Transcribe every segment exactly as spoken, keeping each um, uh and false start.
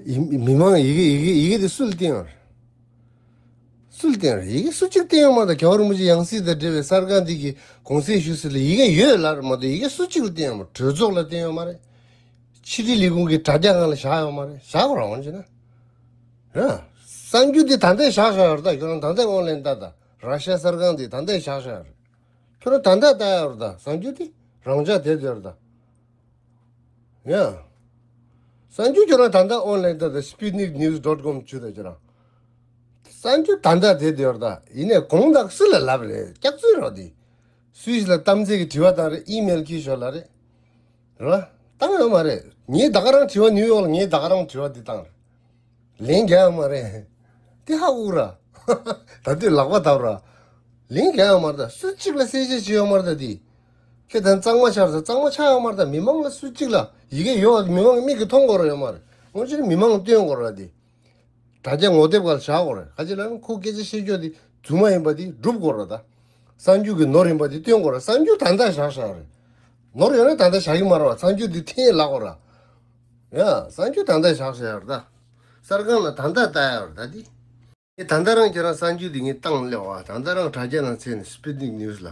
ཡི་མི་མང་ཡི་གེ་ཡི་གེ་ཡི་གེ་དེ་སུ་ལ་བསྟན་ཡོད་རེད། སུ་ལ་བསྟན་རེད། ཡི་གེ་སུ་གཅིག་བསྟན་ཡོད་མ་གཏོགས། རྒྱལ་བ་རིན་པོ་ཆེ་ཡང་སྲིད་དང་འབྲེལ་བའི་གསར་ཁང་འདི་གི་གུང་སེང་ཞུ་ཟེར་ལ་ཡི་གེ་ཡོད་ལབ་རེད་མ་གཏོགས། ཡི་གེ་སུ་གཅིག་ལ་བསྟན་ཡོད་མ་རེད། གྲོས་ཚོགས་ལ་བསྟན་ཡོད་མ་རེད། ཕྱི་དྲིལ་ལས་ཁུངས་ཀྱི་དྲ་རྒྱ་སྒང་ལ་བཞག་ཡོད་མ་རེད། བཞག་དགོས་རེད། འོང་བྱས་ན། ར། གསར་འགྱུར་འདི་ད་ལྟ་བཞག་བཞག་ཡོད་རེད་ད། ཁྱོད་རང་ད་ལྟ་ཨོན་ལན་ལྟ་ད། ར་ཤ་གསར་ཁང་འདི་ད་ལྟ་བཞག་བཞག་ཡོད་རེད། ཁྱོད་རང་ད་ལྟ་ལྟ་ཡོད་རེད་ད། གསར་འགྱུར་འདི་རང་འཇགས་དེ་ཡོད་རེད་ད། ཡ། གསར་འགྱུར་ཁྱོད་རང་ད་ལྟ་ཨོན་ལན་ལྟ་ད། sputnik news dot com བྱོས་ད་ཁྱོད་རང་། གསར་འགྱུར་ད་ལྟ་དེ་དེ་ཡོད་རེད་ད། ཡིན་ནའི་གོང་དག་སུ་ལ་ལབ་རེད། སྐྱག་རྫུན་རེད་འདི། སུད་སི་ལ་གཏམ་ཚེ་གི་དྲི་བ་བཏང་རེད། ཨི་མེལ་ཁྱེར་ཤོག་ལབ་རེད། རེད་བ། བཏང་ཡོད་མ་རེད། ངས་ད་ག་རང་དྲི་བ་ནིའུ་ཡོག་ལ་ངས་ད་ག་རང་དྲི་བ་འདི་བཏང་རེད། ལན་རྒྱག་ཡོད་མ་རེད། དེ་ཧ་གོ་ར། ད་དུས་ལག་པ་བརྡབ་ར། ལན་རྒྱག་ཡོད་མ་རེད་ད། སུ་གཅིག་ལ་གསལ་བཤད་བྱས་ཡོད་མ་རེད་ད་དེ། ཁྱེད་ད་གཙང་མ་ཆགས་རེད་ད། གཙང་མ་ཆགས་ཡོད་མ་རེད་ད། མི་མང་ལ་སུ་གཅིག་ལ་ཡི་གེ་ཡོད་པ་མི་མང་གི་མིག་གིས་མཐོང་དགོས་ར་ཡོད་མ་རེད། འོན་ཀྱང་མི་མང་ལ་སྟོན་དགོས་ར་དེ། དྲ་རྒྱ་ངོ་དེབ་སྒང་ལ་བཞག་དགོས་རེད། ག་ཅི་ལབ་ན་ཁོ་སྐད་ཆ་བཤད་ཕྱོགས་དེ་རྫུན་མ་ཡིན་པ་དེ་སྒྲུབ་དགོས་རེད་ད། གསར་འགྱུར་གྱི་ནོར་ཡིན་པ་དེ་སྟོན་དགོས་རེད། གསར་འགྱུར་ད་ལྟ་བཞག་བཞག་རེད། ནོར་ཡོད་ན་ད་ལྟ་བཞག་གི་མ་རེད་བ། གསར་འགྱུར་དེ་འཐེན་ལབ་དགོས་རེད། ཡ། གསར་འགྱུར་ད་ལྟ་བཞག་བཞག་རེད་ད། གསར་ཁང་ལ་ད་ལྟ་ལྟ་ཡག་རེད་ད་དེ། ངས་ད་ལྟ་རང་ཁྱེད་རང་གསར་འགྱུར་དེ་ངས་བཏང་སླེབས་བ། ད་ལྟ་རང་དྲ་རྒྱ་ནང་ཚུད་ནས་Sputnik News ལ།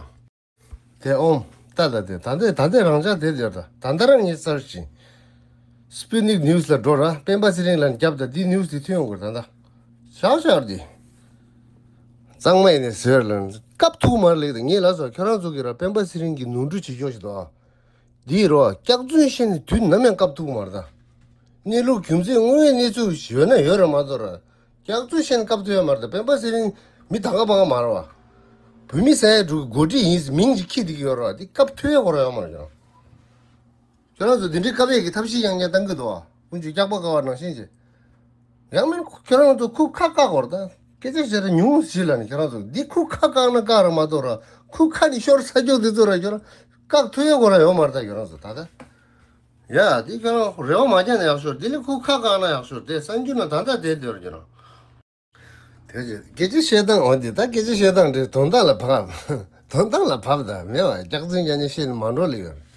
དེ་ཨོམ། ད་ད་དེ་ད་དེ་ད་དེ་རང་འཇགས་དེ་དེར་ད་ད་ལྟ་རང་ངས་གསར་ཞིང་། Sputnik News ལ་འགྲོ་ར། སྤེན་པ་ཚེ་རིང་ལ་རྒྱབ་ད་འདི་ནིའུ་སི་དེ་ཐོན་ཡོང་གི་རེད་ད་ད། ཤག་ཤག་དེ། གཙང་མ་ཡིན་ནས་ཟེར་ལ་སྐབས་ཐུག་མར་ལེགས་ད། ངས་ལབ་སོང་། ཁྱོད་རང་ཚོ་གིས་ར་སྤེན་པ་ཚེ་རིང་གི་ནོར་འཁྲུལ་བྱེད་ཕྱོགས་ཤིག་འདུག་ཨ། འདི་རོ་སྐྱག་རྫུན་བཤད་ནས་དུས་ནམ་ཡང་སྐབས་ཐུག་མ་རེད་ད། གནས་ལུགས་རྒྱུ་མཚན་དངོས་ཡོད་གནས་ཚུལ་ཞིག་ཡོད་ན་ཡོད་རེད་མ་གཏོགས་ར། སྐྱག་རྫུན་བཤད་ནས་སྐབས་ཐུག་ཡོད་མ་རེད་ད། སྤེན་པ་ཚེ་རིང་མི་ད་ག་པ་ག་མ་རེད་བ། བོད་མི་ཟེར་ཡ་འགྲོ་གི་འགོ་ཁྲིད་ཡིན་མིང་ཅིག་འཁྱེར་བསྡད་ཀྱི་ཡོད་རེད་བ། འདི་སྐབས་ཐུག་ཡ་གོ་ར་ཡོད་མ་རེད་ཀྱང་། ཁྱོད་རང་ཚོ་འདི་འདྲའི་བཀབ་ཡས་ཀྱི་ཐབས་ཤེས་ཡང་ཡང་བཏང་གི་འདུག་བ། ཀུན་སྤྱོད་སྐྱག་པ་བཀབ་པ་ནང་བཞིན་བྱས། ཡང་མིན་ཁྱོད་རང་ཚོ་ཁུ་ཁ་བཀག་གོ་ར་ད། སྐད་ཆ་བཤད་ར་ཉུང་ཞིག་ལ་ནི་ཁྱོད་རང་ཚོ་འདི་ཁུ་ཁ་བཀག་ན་བཀག་ར་མ་གཏོགས་ར། ཁུ་ཁ་ནི་ཤོར་ས་ཀྱོག་འདི་ཚོ་ར་ཁྱོད་རང་བཀག་ཐུབ་ཡ་གོ་ར་ཡོད་མ་རེད་ད་ཁྱོད་རང་ཚོ་ད་ལྟ། ཡ་འདི་ཁྱོད་རང་རེ་བ་མ་བརྒྱབ་ན་ཡག་ཤོས་འདི་ལས་ཁུ་ཁ་བཀག་ན་ཡག་ཤོས་དེ་གསར་འགྱུར་ན་ད་ལྟ་དེ་འདོར་ཁྱོད་རང་། དེ་རྗེས་སྐད་ཆ་བཤད་སྟངས་འོ་འདི་ད་སྐད་ཆ་བཤད་སྟངས་འདི་དོན་དག་ལ་བབ། དོན་དག་ལ་བབ་ད་མེད་བ། སྐྱག་རྫུན་རྒྱག་ཉེན་བཤད་ནས་མ་འགྲོ་ལེ་ཡོད་རེད།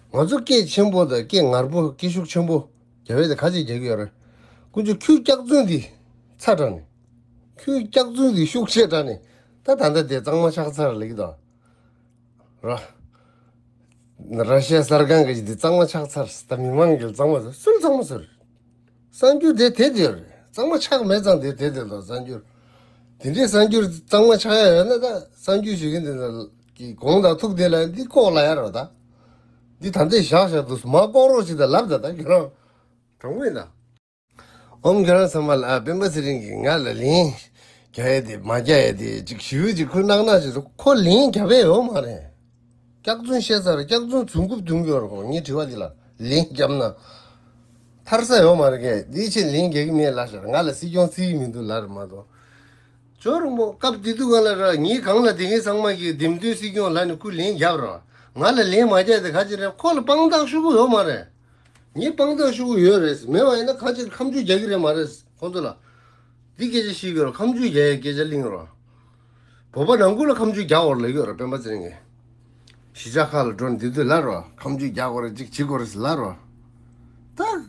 ང་ཚོ་སྐད་ཆེན་པོ་དང་སྐད་ངར་པོ་སྐད་ཤུགས་ཆེན་པོ་རྒྱབ་ཡས་དེ་ཁ་ཅིག་རྒྱག་གི་ཡོད་རེད། ཀུན་སྤྱོད་ཁྱོད་སྐྱག་རྫུན་འདི་ཚ་དྲགས་ནས། ཁྱོད་སྐྱག་རྫུན་འདི་ཤུགས་ཆེ་དྲགས་ནས་ད་ད་ལྟ་དེ་གཙང་མ་ཆགས་ཚར་ལེ་གི་ད། ར། ར་ཤི་ཡ་གསར་ཁང་གི་འདི་གཙང་མ་ཆགས་ཚར། ད་མི་མང་གིས་གཙང་མ་ཟེར་སུས་གཙང་མ་ཟེར། གསར་འགྱུར་དེ་དེ་དེར་གཙང་མ་ཆགས་མེད་ཙང་དེ་དེ་དེར་དང་གསར་འགྱུར། དེ་འདྲའི་གསར་འགྱུར་གཙང་མ་ཆགས་ཡ་ཡོད་ན་ད་གསར་འགྱུར་ཞིག་གི་འདི་ན་གི་གོང་དང་ཐུག་དེ་ལ་འདི་ལྐོག་ལབ་ཡ་རེད་ད། འདི་ད་ལྟའི་བཞག་བཞག་འདུག་མ་ལྐོག་རོགས་ཞིག་ད་ལབ་ད་ད་ཁྱོད་རང་། དྲང་པོ་ཡིན་ད། ཨོམ་ཁྱོད་རང་ཚང་མ་ལ་ཨ་སྤེན་པ་ཚེ་རིང་གིས་ང་ལ་ལན་རྒྱག་ཡས་དེ་མ་རྒྱག་ཡས་དེ་ཅིག་ཞུ་ཅིག་ཁོ་གནག་གནག་ཅིག་འདུག་ཁོ་ལན་རྒྱབ་ཡས་ཡོད་མ་རེད། སྐྱག་རྫུན་བཤད་ཚར། སྐྱག་རྫུན་རྫུན་རྐུབ་བརྡུང་གི་ཡོད་རེད། ཁོ་ངའི་དྲི་བ་འདི་ལ་ལན་རྒྱབ་ན་ཐར་ས་ཡོད་མ་རེད། ཀྱེ་འདི་ཕྱིར་ལན་རྒྱག་གི་མེད་ལབ་ཤག་ང་ལ་སྲིད་སྐྱོང་བརྩི་གི་མི་འདུག་ལབ་རེད་མ་གཏོགས། ཇོ་རིན་པོ་སྐབས་དེ་དུས་ག་ལ་ར་ངའི་སྒང་ལ་དེ་ངའི་ཚང་མ་གིས་འདེམས་ཐོན་སྲིད་སྐྱོང་ལབ་ནས་ཁོས་ལན་རྒྱབ་ར། ང་ལ་ལན་མ་རྒྱག་དེ་ག་ཅི་རེད། ཁོ་ལ་དཔང་རྟགས་ཤོག་གུ་ཡོད་མ་རེད། ངས་དཔང་རྟགས་ཤོག་གུ་ཡོད་རེད། མེད་པ་ཡིན་ན་ཁ་ཅིག་ཁ་མཆུ་རྒྱག་གི་རེད་མ་རེད་ཁོང་ཚོ་ལ། འདི་སྐད་ཆ་བཤད་གི་ར། ཁ་མཆུ་རྒྱག་ཡའི་སྐད་ཆ་གླེང་ར། བོད་པ་ནང་ཁུལ་ལ་ཁ་མཆུ་རྒྱག་འོར་ལབ་ཡོད་ར་སྤེན་པ་ཚེ་རིང་གིས། གཞིས་ཆགས་ཁག་ལ་འགྲོ་ནས་འདི་དུས་ལབ་ར། ཁ་མཆུ་རྒྱག་དགོས་རེད་ཅིག་བྱེད་དགོས་རེད་ལབ་ར། ད།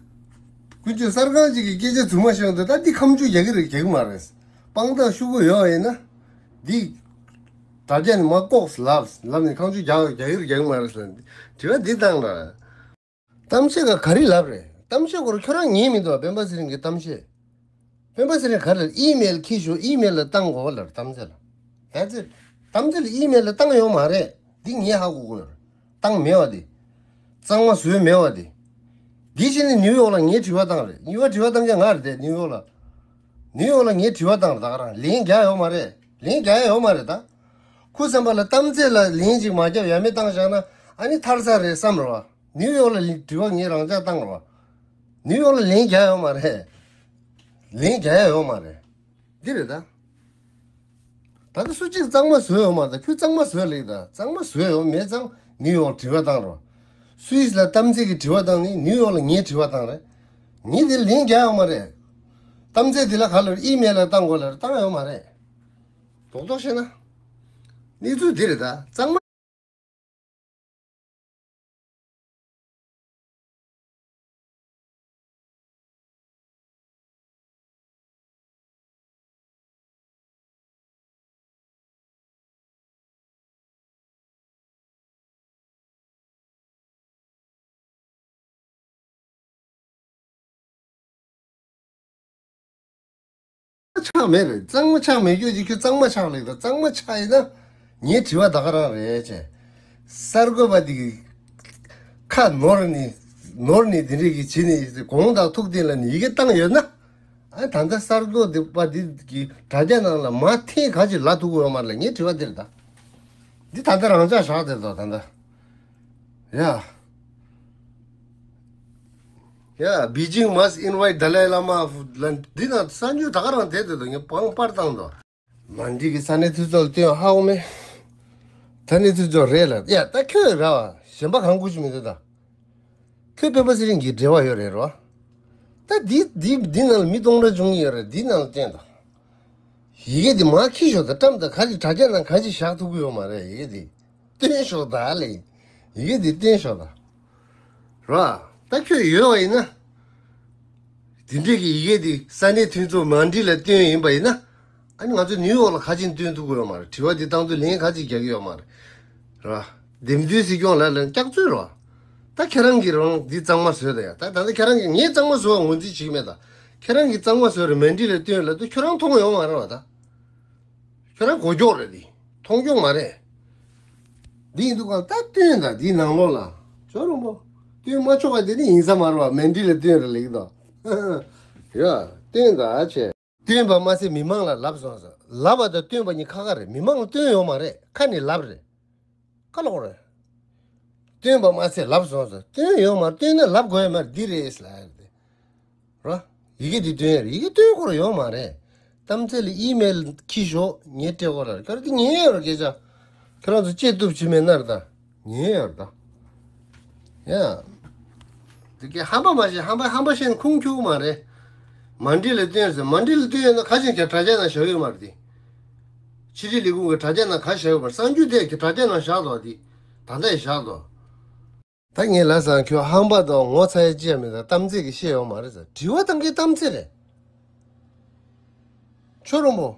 ཀུན་སྤྱོད་གསར་ཁང་ཅིག་གིས་སྐད་ཆ་རྫུན་མ་བཤད་འདུག་ད་འདི་ཁ་མཆུ་རྒྱག་གི་རེད་རྒྱག་གི་མ་རེད། དཔང་རྟགས་ཤོག་གུ་ཡོད་ཡིན་ན། འདི། དྲ་རྒྱ་ནས་མ་ལྐོག་ལབ་ལབ་ནས་ཁ་མཆུ་རྒྱག་རྒྱག་གི་རེད་རྒྱག་གི་མ་རེད་ཟེར། དྲི་བ་འདི་བཏང་ར། གཏམ་བཤད་ག་ག་རེ་ལབ་རེད། གཏམ་བཤད་སྐོར་ཁྱོད་རང་ཉན་མི་འདུག་སྤེན་པ་ཚེ་རིང་གི་གཏམ་བཤད། སྤེན་པ་ཚེ་རིང་ག་རེ་ལབ། ཨི་མེལ་ཁྱེར་ཤོག་ཨི་མེལ་ལ་བཏང་དགོས་ལབ་གཏམ་བཤད་ལ། ཨེ་ཙི། གཏམ་བཤད་ལ་ཨི་མེལ་ལ་བཏང་ཡོད་མ་རེད། འདི་ངས་ཧ་གོ་གི་ཡོད་རེད། བཏང་མེད་པ་དེ། གཙང་མ་བཟོས་མེད་པ་དེ། འདི་བྱས་ནས་ནིའུ་ཡོག་ལ་ངས་དྲི་བ་བཏང་རེད། ནིའུ་ཡོག་དྲི་བ་བཏང་མཁན་ང་རེད་དེ་ནིའུ་ཡོག་ལ། ནིའུ་ཡོག་ལ་ངས་དྲི་བ་བཏང་རེད་ད་ག་རང་ལན་རྒྱག་ཡོད་མ་རེད། ལན་རྒྱག་ཡ་ཡོད་མ་རེད་ད། ཁུ་སེམས་པ་ལ་གཏམ་ཚེ་ལ་ལན་ཅིག་མ་རྒྱབ་ཡ་མེད་བཏང་བཞག་ན་ཨ་ནི་ཐར་ས་རེད་བསམ་རེད་བ། ནིའུ་ཡོག་ལ་ལན་དྲི་བ་ངས་རང་འཇགས་བཏང་རེད་བ། ནིའུ་ཡོག་ལ་ལན་རྒྱག་ཡོད་མ་རེད། ལན་རྒྱག་ཡ་ཡོད་མ་རེད། འདི་རེད་ད། ད་ལྟ་སུ་གཅིག་གཙང་མ་བཟོས་ཡོད་མ་རེད་ད། ཁྱོད་གཙང་མ་བཟོས་ལེགས་ད། གཙང་མ་བཟོས་ཡོད་མེད་ཙང་ནིའུ་ཡོག་དྲི་བ་བཏང་རོགས། སུད་སི་ལ་གཏམ་ཚེ་གི་དྲི་བ་བཏང་ནི་ནིའུ་ཡོག་ལ་ངས་དྲི་བ་བཏང་རེད། ངས་དེ་ལན་རྒྱག་ཡོད་མ་རེད། གཏམ་ཚེ་དེ་ལ་ག་ལ་ཨི་མེལ་ལ་བཏང་དགོས་ལ་བཏང་ཡོད་མ་རེད། རྡོག་རྡོག་བཤད་ན། གནས་ཚུལ་འདི་རེད་ད། གཙང་མ། ཆགས་མེད་རེད། གཙང་མ་ཆགས་མེད་རྒྱུ་ཅིག་ཁྱོད་གཙང་མ་ཆགས་ལེགས་དང་། གཙང་མ་ཆགས་ཡིན་ན་ངའི་དྲི་བ་ད་ག་རང་རེད་ཅེ། གསར་འགོད་པ་དེ་གི་ཁ་ནོར་ནི་ནོར་ནི་དེ་འདྲས་གི་བྱེད་ནི་གོང་དང་ཐུག་དེ་ལ་ནི་ཡི་གེ་བཏང་ཡོད་ན། ཨ་ད་ལྟ་གསར་འགོད་པ་དེ་གི་དྲ་རྒྱ་ནང་ལ་མ་ཐེངས་ག་ཅིག་ལབ་ཐུབ་ཀྱི་ཡོད་མ་རེད་ལ། ངའི་དྲི་བ་དེ་རེད་ད། འདི་ད་ལྟ་རང་འཇགས་བཞག་དེ་དོ་ད་ལྟ། ཡ། ཡ། Beijing must invite Dalai Lama ལ་འདི་ན་གསར་འགྱུར་ད་ག་རང་དེ་དེ་དོ་ངས་པང་པར་བཏང་དོ། མ་འགྲིག་གི་ས་གནས་འཐུས་ཚོགས་ལ་སྟོན་ཧ་གོ་མེད། ས་གནས་འཐུས་ཚོགས་རེད་ལ། ཡ་ད་ཁྱོད་ར་བ་གཞན་པ་གང་དགོས་ཞིག་མི་འདུག་ད། ཁྱོད་སྤེན་པ་ཚེ་རིང་གི་འབྲེལ་བ་ཡོད་རེད་རོ། ད་འདི་འདི་འདི་ནང་ལ་མི་སྟོང་ཕྲག་བྱུང་གི་ཡོད་རེད། འདི་ནང་ལ་བསྟན་དང་། ཡི་གེ་འདི་མ་ཁྱི་ཞོག་ད་བཀྲམ་ད་ག་ཅིག་དྲ་རྒྱ་ནང་ག་ཅིག་བཞག་ཐུབ་ཀྱི་ཡོད་མ་རེད། ཡི་གེ་འདི་སྟོན་ཞོག་ད་ལེ། ཡི་གེ་འདི་སྟོན་ཞོག་ད། རོ། ད་ཁྱོད་ཡོད་བ་ཡིན་ན། དེ་འདྲས་ཀྱི་ཡི་གེ་འདི་ས་གནས་འཐུས་ཚོགས་མན་ཌི་ལ་བཏོན་ཡིན་པ་ཡིན་ན། ཨ་ནི་ང་ཚོ་ནིའུ་ཡོག་ལ་ག་ཅིག་བཏོན་ཐུབ་ཀྱི་ཡོད་མ་རེད། དྲི་བ་འདི་བཏང་དུས་ལན་ག་ཅིག་རྒྱག་གི་ཡོད་མ་རེད། ར། འདེམས་ཐོན་སྲིད་སྐྱོང་ལགས་ལ་སྐྱག་རྫུན་རོ། ད་ཁྱེད་རང་གིས་རང་འདི་གཙང་མ་བཟོས་ད་ཡ། ད་ད་ལྟ་ཁྱེད་རང་གིས་ངས་གཙང་མ་བཟོ་བ་ངོས་འཛིན་བྱེད་ཀྱི་མེད་ད། ཁྱེད་རང་གིས་གཙང་མ་བཟོས་རེད་མན་ཌི་ལ་བཏོན་ལབ་དུས་ཁྱོད་རང་མཐོང་ཡོང་མ་རེད་བ་ད། ཁྱོད་རང་གོ་ཀྱོག་རེད་དེ། མཐོང་ཀྱོག་མ་རེད། འདི་ཡིན་འདུག་ག་ད་བཏོན་ད་འདི་ནང་ལོགས་ལ། ཇོ་རོང་པོ། བཏོན་མ་ཆོག་པ་དེ་ནི་ཡིན་ས་མ་རེད་བ། མན་ཌི་ལ་བཏོན་རེད་ལེགས་དོ། ཡ། བཏོན་ད་ཨ་ཆེ། བཏོན་པ་མ་ཟད་མི་མང་ལ་ལབ་སོང་ཟེར། ལབ་པ་དང་བཏོན་པ་གཉིས་ཁ་ཁ་རེད། མི་མང་ལ་བཏོན་ཡོད་མ་རེད། ཁ་ནས་ལབ་རེད། ཁ་ལོག་རེད། བཏོན་པ་མ་ཟད་ལབ་སོང་ཟེར། བཏོན་ཡོད་མ་རེད། བཏོན་ན་ལབ་དགོས་ཡོད་མ་རེད། འདི་རེད་ལབ་ཡ་རེད། རོ། ཡི་གེ་འདི་བཏོན་ཡ་རེད། ཡི་གེ་བཏོན་སྐོར་ཡོད་མ་རེད། གཏམ་ཚེ་ལ་ཨི་མེལ་ཁྱི་ཞོག་ངས་སྤྲད་སྐོར་ལ་རེད། ཁྱོད་རང་འདི་ཉན་ཡོད་རེད་སྐད་ཆ། ཁྱོད་རང་ཚོ་ལྕེ་གཏུབ་བྱེད་མེད་ན་རེད་ད། ཉན་ཡོད་རེད་ད། ཡ། དེ་གའི་ཧམ་པ་མ་བཤད། ཧམ་པ་ཧམ་པ་བཤད་ན་ཁུངས་འཁྱོལ་གི་མ་རེད། མན་ཌི་ལ་བཏོན་ཟེར། མན་ཌི་ལ་བཏོན་ཡོད་ན་ག་ཅིག་ཀྱང་དྲ་རྒྱ་ནང་བཞག་ཡོད་མ་རེད་དེ། ཕྱི་དྲིལ་ལས་ཁུངས་ཀྱི་དྲ་རྒྱ་ནང་ག་བཞག་ཡོད་མ་རེད། གསར་འགྱུར་དེ་གི་དྲ་རྒྱ་ནང་བཞག་འདུག་དེ། ད་ལྟ་ཡང་བཞག་འདུག་ད་ངས་ལབ་སོང་། ཁྱོད་ཧམ་པ་དང་ངོ་ཚ་ཡ་ཅི་ཡང་མེད་ད། གཏམ་ཚེ་གིས་བཤད་ཡོད་མ་རེད་ཟེར། དྲི་བ་བཏང་མཁན་གཏམ་ཚེ་རེད། ཇོ་རོང་པོ།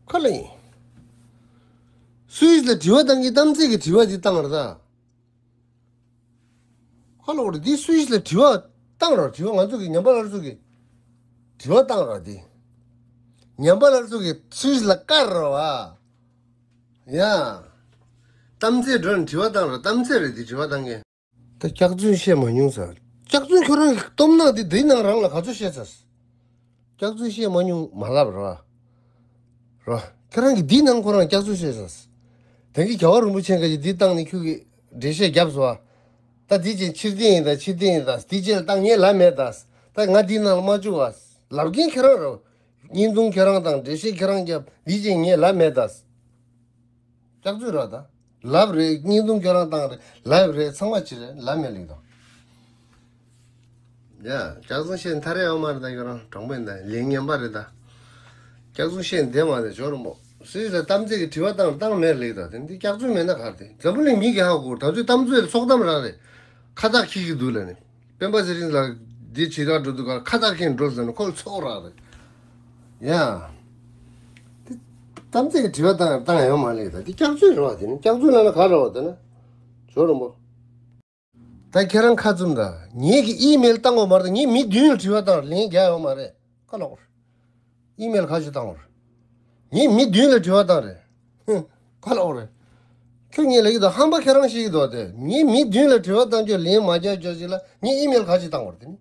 ཁ་ལ་ཡིན། སུད་སི་ལ་དྲི་བ་བཏང་མཁན་གཏམ་ཚེ་གིས་དྲི་བ་འདི་བཏང་རེད་ད། ཁ་ལོག་རེད། འདི་སུད་སི་ལ་དྲི་བ་བཏང་རོགས། དྲི་བ་ང་ཚོ་གི་ཉམས་པ་སླར་གསོ་གི་དྲི་བ་བཏང་རོགས་འདི། ཉམས་པ་སླར་གསོ་གི་སུད་སི་ལ་བཀར་རོགས་ཨ། ཡ། གཏམ་ཚེ་འགྲོ་ནས་དྲི་བ་བཏང་རོགས། གཏམ་ཚེ་རེད་འདི་དྲི་བ་བཏང་མཁན། ད་སྐྱག་རྫུན་བཤད་མ་མྱོང་ཟེར། སྐྱག་རྫུན་ཁྱོད་རང་གི་སྟོབས་ནག་འདི་འདི་ནང་རང་ལ་ག་ཚོད་བཤད་ཚར། སྐྱག་རྫུན་བཤད་མ་མྱོང་མ་ལབ་རོ། རོ། ཁྱེད་རང་གིས་འདི་ནང་ཁོ་རང་སྐྱག་རྫུན་བཤད་ཚར། དེང་གི་རྒྱལ་བ་རིན་པོ་ཆེ་འགའ་ཞིག་འདི་བཏང་ནས་ཁྱོད་ཀྱིས་འགྲེལ་བཤད་བརྒྱབ་སོང་བ། ད་འདི་ཅན་ཕྱིར་འཐེན་ཡིན་ད། ཕྱིར་འཐེན་ཡིན་ད། འདི་ཅན་ལ་བཏང་ངས་ལབ་མེད་ད། ད་ང་འདི་ནང་ལ་མ་བཅུག་བ། ལབ་མཁན་ཁྱེད་རང་རོ། བརྙན་ཐུང་ཁྱེད་རང་བཏང་། འགྲེལ་བཤད་ཁྱེད་རང་བརྒྱབ། འདི་ཅན་ངས་ལབ་མེད་ད། སྐྱག་རྫུན་རོ་ད། ལབ་རེད། བརྙན་ཐུང་ཁྱོད་རང་བཏང་རེད། ལབ་རེད། ཚང་མ་བྱེད་རེད། ལབ་མེད་ལེགས་དང་། ཡ། སྐྱག་རྫུན་བཤད་ཐར་ཡ་ཡོད་མ་རེད་ད། ཁྱོད་རང་དྲང་པོ་ཡིན་ད། ལན་ངན་པ་རེད་ད། སྐྱག་རྫུན་བཤད་བདེ་མ་རེད་ཇོ་རོང་པོ། སུད་སི་ལ་གཏམ་ཚེ་གི་དྲི་བ་བཏང་བཏང་མེད་ལེགས་ད། དེ་འདི་སྐྱག་རྫུན་མེད་ན་ག་རེད། འཛམ་བུ་གླིང་མི་གི་ཧ་གོ། ད་ཚོད་གཏམ་ཚོད་ཚོགས་གཏམ་རག་རེད། ཁ་བཏགས་འཁྱེར་གི་འདུག་ལ་ནི། སྤེན་པ་ཚེ་རིང་ལགས་འདི་བྱེད་ར་འགྲོ་དུས་ཀར་ཁ་བཏགས་འཁྱེར་འགྲོ་ཟེར་ན་ཁོ་ལ་ཚོགས་རག་རེད། ཡ། དེ་གཏམ་ཚེ་གི་དྲི་བ་བཏང་བཏང་ཡོད་མ་ལེགས་ད། དེ་སྐྱག་རྫུན་རེད་བ། དེ་ནི་སྐྱག་རྫུན་ལབ་ན་ག་རེད་བ། དེ་ན་ཇོ་རོང་པོ། ད་ཁྱེད་རང་ཁ་བཙུམ་ད། ངེད་ཀྱི་ཨི་མེལ་བཏང་དགོས་མ་རེད། ངས་མི་བདུན་ལ་དྲི་བ་བཏང་ལན་རྒྱག་ཡོད་མ་རེད། ཁ་ལོག་རེད། ཨི་མེལ་ག་ཞིག་བཏང་བ་རེད། ངས་མི་བདུན་ལ་དྲི་བ་བཏང་རེད། ཧུ། ཁ་ལོག་རེད། ཁྱོད་ངས་ལབ་ཀྱི་འདུག་ཧམ་པ་ཁྱེད་རང་ཤེས་ཀྱི་འདུག་དེ་ངས་མི་བདུན་ལ་དྲི་བ་བཏང་རྒྱུ་ལན་མ་རྒྱག་རྒྱུ་ཞིག་ལ་ངས་ཨི་མེལ་ག་ཞིག་བཏང་བ་རེད་དེ་ནི།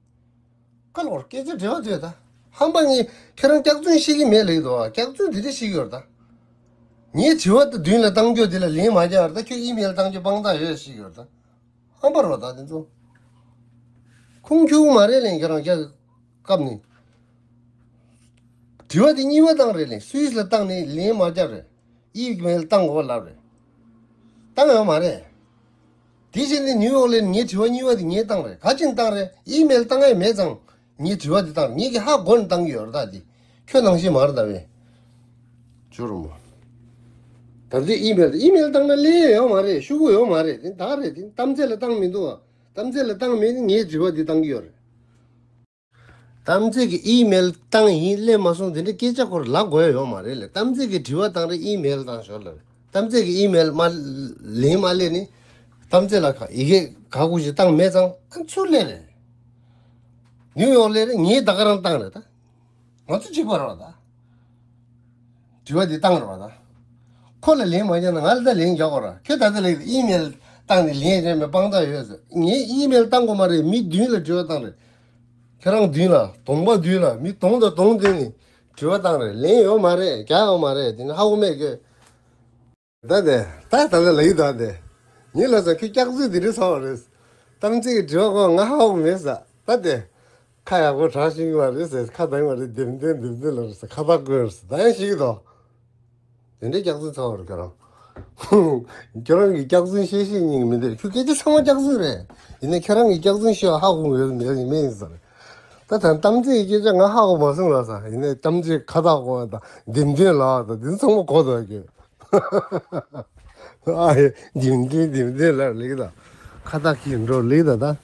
ཁ་ལོག་རེད། སྐད་ཆ་འབྲེལ་བ་དུས་ད། ཧམ་པ་ངས་ཁྱེད་རང་སྐྱག་རྫུན་ཤེས་ཀྱི་མེད་ལབ་ཀྱི་འདུག་སྐྱག་རྫུན་དེ་འདྲ་ཤེས་ཀྱི་ཡོད་རེད་ད། ངས་དྲི་བ་དེ་བདུན་ལ་བཏང་རྒྱུ་དེ་ལ་ལན་མ་རྒྱག་རེད་ད། ཁྱོད་ཨི་མེལ་བཏང་རྒྱུ་དཔང་རྟགས་ཡོད་ཤེས་ཀྱི་ཡོད་རེད་ད། ཧམ་པ་རོ་ད་དེ་ཚོ། ཁུངས་འཁྱོལ་མ་རེད་ལན་ཁྱེད་རང་རྒྱག་སྐབས་ནི། དྲི་བ་དེ་གཉིས་པ་བཏང་རེད་ལན། སུད་སི་ལ་བཏང་ནས་ལན་མ་རྒྱག་རེད། ཨི་མེལ་བཏང་དགོས་ལབ་རེད། བཏང་ཡོད་མ་རེད། དེ་བཞིན་ནི་ནིའུ་ཡོག་ལ་ངའི་དྲི་བ་གཉིས་པ་དེ་ངས་བཏང་རེད། ག་ཅིག་བཏང་རེད། ཨི་མེལ་བཏང་ཡ་མེད་ཙང་ངས་དྲི་བ་དེ་བཏང་རེད། ངས་ཀྱི་ཧ་གོ་ནས་བཏང་གི་ཡོད་རེད་ད་དེ། ཁྱོད་ནང་བཞིན་མ་རེད་ད་བས། ཇོ་རོང་པོ། ད་དུང་ཨི་མེལ་ཨི་མེལ་བཏང་ན་ལན་ཡོད་མ་རེད། ཤོག་གུ་ཡོད་མ་རེད། དེ་ད་རེད། དེ་གཏམ་ཚེ་ལ་བཏང་མི་འདུག་བ། གཏམ་ཚེ་ལ་བཏང་མེད་ནི་ངའི་དྲི་བ་འདི་བཏང་གི་ཡོད་རེད། གཏམ་ཚེ་གི་ཨི་མེལ་བཏང་ཡིན་ལན་མ་སོང་དེ་འདྲ་སྐད་ཆ་ཁོ་རང་ལབ་དགོས་ཡ་ཡོད་མ་རེད་ལ། གཏམ་ཚེ་གི་དྲི་བ་བཏང་རེད། ཨི་མེལ་བཏང་ཞོར་ལ་རེད། གཏམ་ཚེ་གི་ཨི་མེལ་མ་ལན་མ་ལན་ནི་གཏམ་ཚེ་ལ་ཁ་ཡི་གེ་ག་གུ་ཞིག་བཏང་མེད་ཙང་ཨ་ཚུར་ལན་རེད། ནིའུ་ཡོག་ལན་རེད། ངས་ད་ག་རང་བཏང་རེད་ད། ང་ཚོ་གཅིག་པ་རེད་བ་ད། དྲི་བ་འདི་བཏང་རེད་བ་ད། ཁོ་ལ་ལན་མ་རྒྱག་ན་ང་ལ་ད་ལན་རྒྱག་དགོས་ར། ཁྱོད་ད་ལྟ་ལས་ཨི་མེལ་བཏང་ནས་ལན་རན་པའི་དཔང་རྟགས་ཡོད་ཟེར། ངས་ཨི་མེལ་བཏང་དགོས་མ་རེད། མི་བདུན་ལ་དྲི་བ་བཏང་རེད། ཁྱེད་རང་བདུན་ལ་གདོང་པ་བདུན་ལ་མི་གདོང་དང་གདོང་བསྟན་ནས་དྲི་བ་བཏང་རེད། ལན་ཡོད་མ་རེད། རྒྱག་ཡོད་མ་རེད། དེ་ནི་ཧ་གོ་མེད་ཁྱོད། ད་དེ་ད་ད་ལ་ལ་ཡི་ད་དེ། ཉིན་ལ་ས་ཁྱོད་སྐྱག་རྫུན་དེ་འདྲ་ཚ་བ་རེད། གཏམ་ཚིག་གི་དྲི་བ་གོ་ང་ཧ་གོ་མེད་ས། ད་དེ། ཁ་ཡག་པོ་གྲགས་ཤིང་བ་རེད་ཟེར། ཁ་དང་བ་རེད། ལྡེམ་ལྡེམ་ལྡེམ་ལྡེམ་ལ་རེད་ཟེར། ཁ་བཏགས་བཀོད་རེད་ཟེར། ད་ཡང་ཤེས་ཀྱི་འདུག་དེ་འདྲའི་སྐྱག་རྫུན་ཚ་བ་རེད་ཁྱོད་རང་། ཁྱོད་རང་གི་སྐྱག་རྫུན་བཤད་ཤེས་ཉིན་མི་འདིར་ཁྱོད་སྐད་ཆ་ཚང་མ་སྐྱག་རྫུན་རེད། ཡིན་ནའི་ཁྱེད་རང་གི་སྐྱག་རྫུན་བཤད་པ་ཧ་གོ་མེད་མེད་མེད་ཡིན་ས་རེད། ད་ད་གཏམ་ཚིག་གི་སྐད་ཆ་ང་ཧ་གོ་མ་སོང་ལ་ས། ཡིན་ནའི་གཏམ་ཚིག་ཁ་བཏགས་གོ་བ་དང་ལྡེམ་ལྡེམ་ལ་བ་དང་དེ་ཚང་མ་གོ་འདུག་ཁྱོད། ཨ་ཡེ། ལྡེམ་ལྡེམ་ལྡེམ་ལྡེམ་ལ་ལེགས་ད། ཁ་བཏགས་ཀྱི་འགྲོ་ལེགས་ད་ད།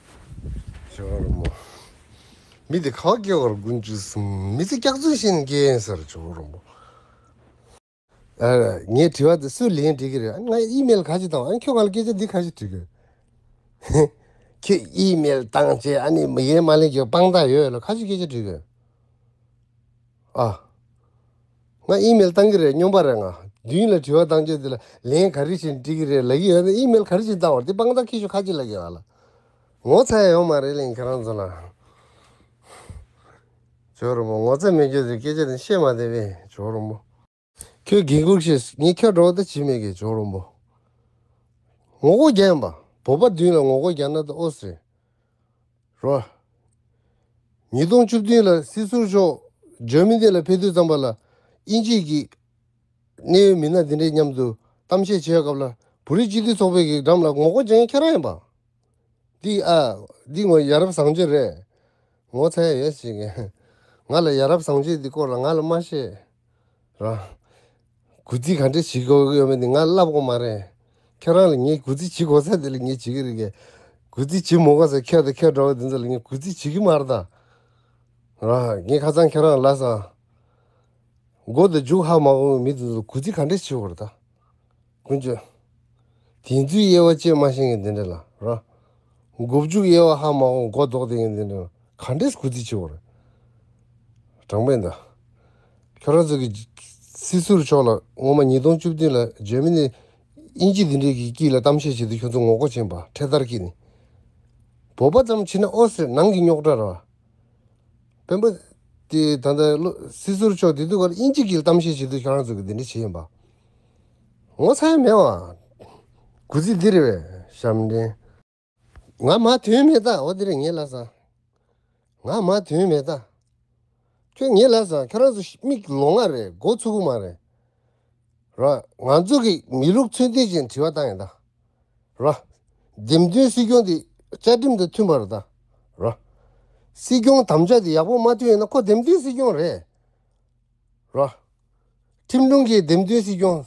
ཞོར་མོ། མི་དེ་ཁ་བ་སྐྱེ་བར་དགུན་བཅུ་གསུམ། མི་ཚེ་སྐྱག་རྫུན་བཤད་ནས་སྐྱེ་ཡིན་ཟེར་ཞོར་མོ། ཨ། ངས་དྲི་བ་དེ་སུས་ལན་འབྲི་གི་རེད། ང་ཨི་མེལ་ག་ཅིག་བཏང་བ། ཨ། ཁྱོད་ང་ལ་སྐད་ཆ་འདི་ག་ཅིག་དྲི་གི། ཁྱོད་ཨི་མེལ་བཏང་བྱས་ཨ་ནི་མི་ཡན་མ་ལེན་གྱི་དཔང་རྟགས་ཡོད་ལ་ག་ཅིག་སྐད་ཆ་དྲི་གི། ཨ། ང་ཨི་མེལ་བཏང་གི་རེད། སྨྱོན་པ་རེད། ང་མདུན་ལ་དྲི་བ་བཏང་རྗེས་དེ་ལ་ལན་ག་རེ་བྱས་འབྲི་གི་རེད་ལབ་ཀྱི་ཡོད་ན། ཨི་མེལ་ག་རེ་བྱས་བཏང་བ་རེད། དེ་དཔང་རྟགས་ཁྱི་ཤོག་ཁ་ཅིག་ལབ་ཀྱི་ཡོད་ལ། ངོ་ཚ་ཡ་ཡོད་མ་རེད་ལན་ཁྱེད་རང་ཚོ་ལ། ཇོ་རུ་མོ། ངོ་ཚ་མེད་ཁྱོད་ཚོས་སྐད་ཆ་དེ་བཤད་མ་བདེ་བས་ཇོ་རུ་མོ། ཁྱོད་དགེ་སྐུལ་བྱེད། ངས་ཁྱོད་འགྲོ་ད་བྱེད་མེད་གི་ཇོ་རུ་མོ། ངོ་རྒོལ་རྒྱག་ཡིན་པ། བོད་པ་མདུན་ལ་ངོ་རྒོལ་རྒྱག་ན་ད་ཨོ་སི་རེད། རོ། ཉིས་སྟོང་བཅུ་བདུན་ལ་སྲིད་ཟུར་མཆོག་འཇར་མ་ནི་ལ་ཕེབས་དུས་ཙམ་པ་ལ་དབྱིན་ཇི་གི་གནད་ཡོད་མི་སྣ་འདི་འདྲའི་མཉམ་དུ་གཏམ་བཤད་བྱེད་སྐབས་ལ་བོད་རིགས་སྤྱི་འཐུས་ཚོགས་པའི་གི་འགྲམ་ལ་ངོ་རྒོལ་རྒྱག་མཁན་ཁྱེད་རང་ཡིན་པ། འདི་ཨ། འདི་ངོ་ཡ་རབས་བཟང་སྤྱོད་རེད། ངོ་ཚ་ཡ་ཡོད་ཞིག་གི། ང་ལ་ཡ་རབས་བཟང་སྤྱོད་འདི་སྐོར་ལ་ང་ལ་མ་བཤད། ར། གུས་བརྩི་ག་འདྲས་བྱེད་དགོས་ཀྱི་ཡོད་མེད་འདི་ང་ལབ་དགོས་མ་རེད། ཁྱེད་རང་ལ་ངས་གུས་བརྩི་བྱེད་དགོས་ས་དེ་ལ་ངས་བྱེད་ཀྱི་རེད་གས། གུས་བརྩི་བྱེད་མ་དགོས་ས་ཁྱེད་དང་ཁྱེད་འདྲ་བ་འདི་ཚོ་ལ་ངས་གུས་བརྩི་བྱེད་ཀྱི་མ་རེད་ད། ར། ངས་ཁ་སང་ཁྱེད་རང་ལ་ས། མགོ་དང་མཇུག་ཧ་མ་གོ་བའི་མི་དེ་ཚོ་གུས་བརྩི་ག་འདྲས་བྱེད་དགོས་རེད་ད། ཀུན་སྤྱོད། དེ་ཚོའི་དབྱེ་བ་དཔྱད་མ་ཤེས་མཁན་དེ་འདྲ་ལ་ར། མགོ་མཇུག་དབྱེ་བ་ཧ་མ་གོ་མགོ་ལྡོག་དེ་མཁན་དེ་འདྲ་ལ་ག་འདྲས་གུས་བརྩི་བྱེད་དགོས་རེད། དྲང་པོ་ཡིན་ད། ཁྱོད་རང་ཚོ་གི་སྲིད་ཟུར་མཆོག་ལ་སྔོན་མ་ཉིས་སྟོང་བཅུ་བདུན་ལ་འཇར་མ་ནི་དབྱིན་ཇི་འདི་འདྲའི་གི་དཀྱིལ་ལ་གཏམ་བཤད་བྱེད་དུས་ཁྱོད་ཚོ་ངོ་རྒོལ་བྱེད་པ་འཕྲེད་དར་དཀྱིལ་ནས། བོད་པ་ཙམ་བྱས་ན་ཨོ་ཟེར་ནང་གི་རྙོག་དྲ་ར། སྤེན་པ་དེ་ད་ལྟ་བློ་སྲིད་ཟུར་མཆོག་དེ་དུས་ཀར་དབྱིན་ཇི་སྐད་གཏམ་བཤད་བྱེད་དུས་ཁྱོད་རང་ཚོ་གི་དེ་འདྲ་བྱེད་ཡིན་པ། ངོ་ཚ་ཡ་མེད་བ། གུས་བརྩི་འདི་རེད་བས་ཞབས་འདྲེན། ང་མ་དོན་མེད་ད་འོ་དེ་རེད་ངས་ལབ་ས། ང་མ་དོན་མེད་ད། ཁྱོད་ངས་ལབ་ས་ཁྱོད་རང་ཚོ་མིག་ལོང་ང་རེད་མགོ་ཚོས་གི་མ་རེད། ར། ང་ཚོ་གི་མི་ལུགས་མཚོན་བསྟོད་ཅན་དྲི་བ་བཏང་ཡིན་ད། ར། འདེམས་ཐོན་སྲིད་སྐྱོང་དེ་བཅའ་ཁྲིམས་དང་མཐུན་པ་རེད་ད། ར། སྲིད་སྐྱོང་དམ་བཅའ་དེ་ཡག་པོ་མ་མཐུན་ཡིན་ན་ཁོ་འདེམས་ཐོན་སྲིད་སྐྱོང་རེད། ར། ཁྲིམས་དྲུང་གིས་འདེམས་ཐོན་སྲིད་སྐྱོང་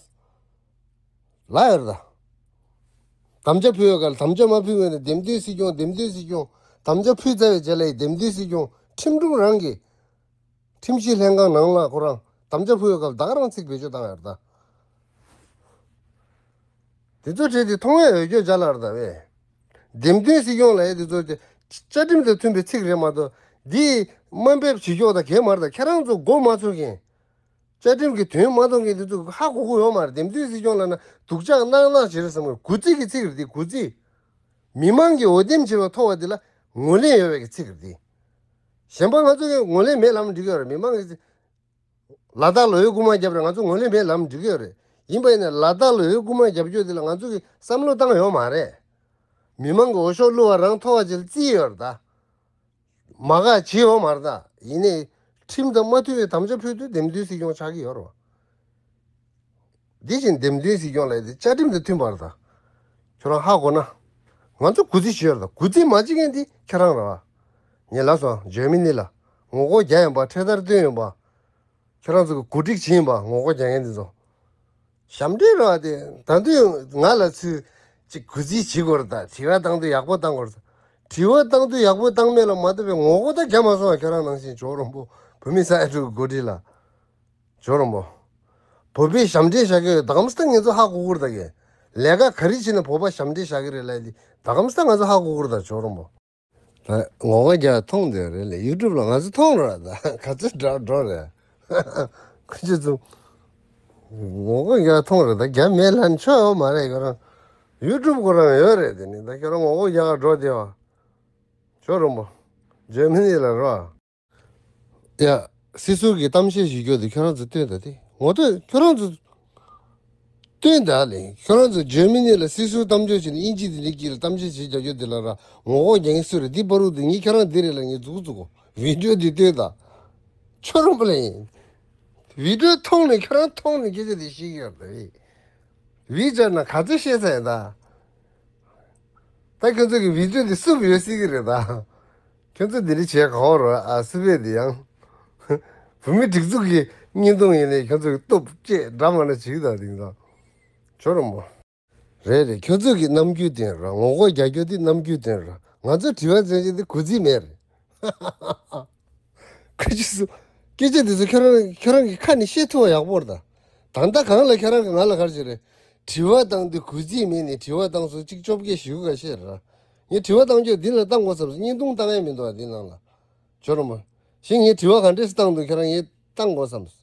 ལ་ཡོད་རེད་ད། དམ་བཅའ་ཕུལ་བའི་སྐབས་དམ་བཅའ་མ་ཕུལ་བས་ན་འདེམས་ཐོན་སྲིད་སྐྱོང་འདེམས་ཐོན་སྲིད་སྐྱོང་དམ་བཅའ་ཕུལ་ཚར་བའི་རྗེས་ལ་ཡི་འདེམས་ཐོན་སྲིད་སྐྱོང་ཁྲིམས་དྲུང་རང་གིས། ཁྲིམས་ཞིབ་ལྷན་ཁང་ནང་ལ་ཁོ་རང་དམ་བཅའ་ཕུལ་བའི་སྐབས་ད་ག་རང་ཚིག་བེད་སྤྱོད་བཏང་ཡོད་རེད་ད། དེ་ཚོ་བྲིས་ཏེ་མཐོང་བས་འོས་སྐྱོན་བྱ་ལར་ད་བས། འདེམས་ཐོན་སྲིད་སྐྱོང་ལ་ཡ་དེ་ཚོ་བཅའ་ཁྲིམས་དང་མཐུན་པའི་ཚིག་རེད་མ་གཏོགས་འདི་དམའ་འབེབས་བྱེད་ཕྱོགས་དང་གལ་མ་རེད་ད་ཁྱེད་རང་ཚོ་མགོ་མ་ཚོས་མཁན། བཅའ་ཁྲིམས་ཀྱི་དོན་མ་མཐོང་མཁན་དེ་ཚོ་ཧ་གོ་གི་ཡོད་མ་རེད། འདེམས་ཐོན་སྲིད་སྐྱོང་ལབ་ན་སྡུག་ཅག་གནག་གནག་བྱེད་རེད་བསམ་གི་གུས་བརྩི་གི་ཚིག་རེད་དེ་གུས་བརྩི། མི་མང་གི་འོས་འདེམས་བྱེད་པར་ཐོབ་པ་འདི་ལ་ངོས་ལེན་ཡོད་པའི་གི་ཚིག་རེད་དེ། གཞན་པ་ང་ཚོ་གི་ངོས་ལེན་མེད་ལབ་འགྲིག་གི་ཡོད་རེད། མི་མང་གི་ཚིག་ལ་དྭགས་ལ་འོས་རྐུ་མ་བརྒྱབ་རེད། ང་ཚོ་ངོས་ལེན་མེད་ལབ་འགྲིག་གི་ཡོད་རེད། ཡིན་པ་ཡིན་ན་ལ་དྭགས་ལ་འོས་རྐུ་མ་བརྒྱབ་རྒྱུ་འདི་ལ་ང་ཚོ་གི་བསམ་བློ་བཏང་ཡོད་མ་རེད། མི་མང་གི་འོས་ཤོག་བླུགས་པ་རང་ཐོབ་པ་ཅིག་ལ་བརྩིས་ཡོད་རེད་ད། མ་དགའ་བྱེད་ཡོད་མ་རེད་ད། ཡིན་ནའི་ཁྲིམས་དང་མ་མཐུན་པའི་དམ་བཅའ་ཕུལ་དུས་འདེམས་ཐོན་སྲིད་སྐྱོང་ཆགས་ཀྱི་ཡོད་རེད་བ། འདི་བཞིན་འདེམས་ཐོན་སྲིད་སྐྱོང་ལབ་ཡ་དེ་བཅའ་ཁྲིམས་དང་མཐུན་པ་རེད་ད། ཁྱོད་རང་ཧ་གོ་ན། ང་ཚོ་གུས་བརྩི་ཞུ་ཡ་རེད་ད། གུས་བརྩི་མ་བྱེད་མཁན་དེ་ཁྱེད་རང་རེད་བ། ངས་ལབ་སོང་འཇར་མ་ནི་ལ་ངོ་རྒོལ་རྒྱག་ཡོང་པ་འཕྲེད་དར་སྟོན་ཡོང་པ། ཁྱེད་རང་ཚོ་གི་གོ་སྒྲིག་བྱེད་ཡིན་པ་ངོ་རྒོལ་རྒྱག་མཁན་དེ་ཚོ། ཞབས་འདྲེན་རེད་བ་དེ། ད་དུང་ང་ལ་ཚུར་ཅིག་གུས་བརྩི་བྱེད་དགོས་རེད་ད། དྲི་བ་བཏང་དུས་ཡག་པོ་བཏང་དགོས་རེད་ད། དྲི་བ་བཏང་དུས་ཡག་པོ་བཏང་མེད་ལ་མ་ལྟོས་པའི་ངོ་རྒོལ་ད་རྒྱག་མ་སོང་བ། ཁྱོད་རང་ནང་བཞིན་ཇོ་རོང་པོ་བོད་མི་ས་ཡ་དྲུག་གི་འགོ་ཁྲིད་ལ། ཇོ་རོང་པོ། བོད་པའི་ཞབས་འདྲེན་བཞག་གི་ཡོད་ད་གམ་སྟ་ངེད་ཚོ་ཧ་གོ་གི་རེད་ད་གས། ལས་ཀ་ག་རེ་བྱས་ན་བོད་པ་ཞབས་འདྲེན་བཞག་གི་རེད་ལབ་དེ་ད་གམ་སྟ་ང་ཚོ་ཧ་གོ་གི་རེད་ད་ཇོ་རོང་པོ། ངོ་རྒོལ་རྒྱག་མཐོང་དེ་རེད་ལ། ཡུ་ཊུབ་ལ་ང་ཚོ་མཐོང་ར་ད་ག་ཚོད་འདྲ་འགྲོ་རེད། ཁོ་ཚོ་ཚོ་ངོ་རྒོལ་རྒྱག་མཐོང་རེད། ད་རྒྱག་མེད་ལ་ནི་ཆོག་ཡོད་མ་རེད། ཁྱོད་རང་ཡུ་ཊུབ་ཁོ་རང་ཡོད་རེད། དེ་ནི་ད་ཁྱོད་རང་ངོ་རྒོལ་རྒྱག་ག་འགྲོ་དེ་བ། ཇོ་རོང་པོ། ཇར་མ་ནི་ལ་རོ། ཡ། སྲིད་ཟུར་གྱི་གཏམ་བཤད་ཞུ་རྒྱུ་དེ་ཁྱོད་རང་ཚོ་སྟོན་ད་དེ། ངོ་སྟོན་ཁྱོད་རང་ཚོ་སྟོན་ད་ལེ། ཁྱོད་རང་ཚོ་ཇར་མ་ནི་ལ་སྲིད་ཟུར་གཏམ་བཤད་བྱས་ནས་དབྱིན་ཇི་དེ་འདྲའི་དཀྱིལ་ལ་གཏམ་བཤད་བྱེད་རྒྱག་རྒྱུ་དེ་ལ་ར་ངོ་རྒོལ་རྒྱག་མཁན་སུ་རེད། འདི་པ་རུ་དེ་ངས་ཁྱོད་རང་འདི་རེད་ལ་ངས་འཛུགས་འཛུགས་གོ། བི་ཌིའོ་འདི་སྟོན་ད། ཁྱོད་རང་པ་ལེ། བི་ཌིའོ་མཐོང་ནས་ཁྱོད་རང་མཐོང་ནས་སྐད་ཆ་དེ་ཤེས་ཀྱི་ཡོད་རེད། བི་ཅར་ན་ག་ཚོད་བཤད་ཚར་ཡིན་ད། ད་ཁྱོད་ཚོ་གི་བི་ཌིའོ་འདི་བསུབ་ཡོད་སྲིད་ཀྱི་རེད་ད། ཁྱོད་ཚོ་འདི་འདྲ་བྱས་ག་བ་རོ་ཨ་སུ་བས་འདི་ཡང་། བོད་མི་སྒྲིག་འཛུགས་ཀྱི་བརྙན་ཐུང་ཡིན་ནའི་ཁྱོད་ཚོ་གི་སྟོབས་བཅས་འདྲ་མ་འདྲ་བྱེད་ཀྱི་ད་དེང་སང་། ཇོ་རོང་པོ། རེད་རེད། ཁྱོད་ཚོ་གི་རྣམ་འགྱུར་སྟོན་ར། ངོ་རྒོལ་རྒྱག་རྒྱུ་དེ་རྣམ་འགྱུར་སྟོན་ར། ང་ཚོ་དྲི་བ་འཛིན་རྒྱུ་དེ་གུས་བརྩི་མེད་རེད། ཁ་ཅིག་སུ། སྐད་ཆ་འདི་ཚོ་ཁྱོད་རང་ཁྱོད་རང་གི་ཁ་ནས་བཤད་ཐུབ་པ་ཡག་པོ་རེད་ད། ད་ལྟ་གང་ལ་ཁྱོད་རང་གི་ང་ལ་ག་རེ་བྱེད་རེད། དྲི་བ་བཏང་དུས་གུས་བརྩི་མེད་ནས་དྲི་བ་བཏང་སོང་། གཅིག་བཅོ་བརྒྱད་ཞུ་ག་བཤད་ར། ངས་དྲི་བ་བཏང་རྒྱུ་འདི་ལ་བཏང་དགོས་བསམ་སོང་། བརྙན་ཐུང་བཏང་ཡ་མི་འདུག་ཨ་འདི་ནང་ལ། ཇོ་རོང་པོ། གཞན་ངས་དྲི་བ་ག་འདྲས་སེ་བཏང་འདུག་ཁྱོད་རང་ངས་བཏང་དགོས་བསམ་སོང་།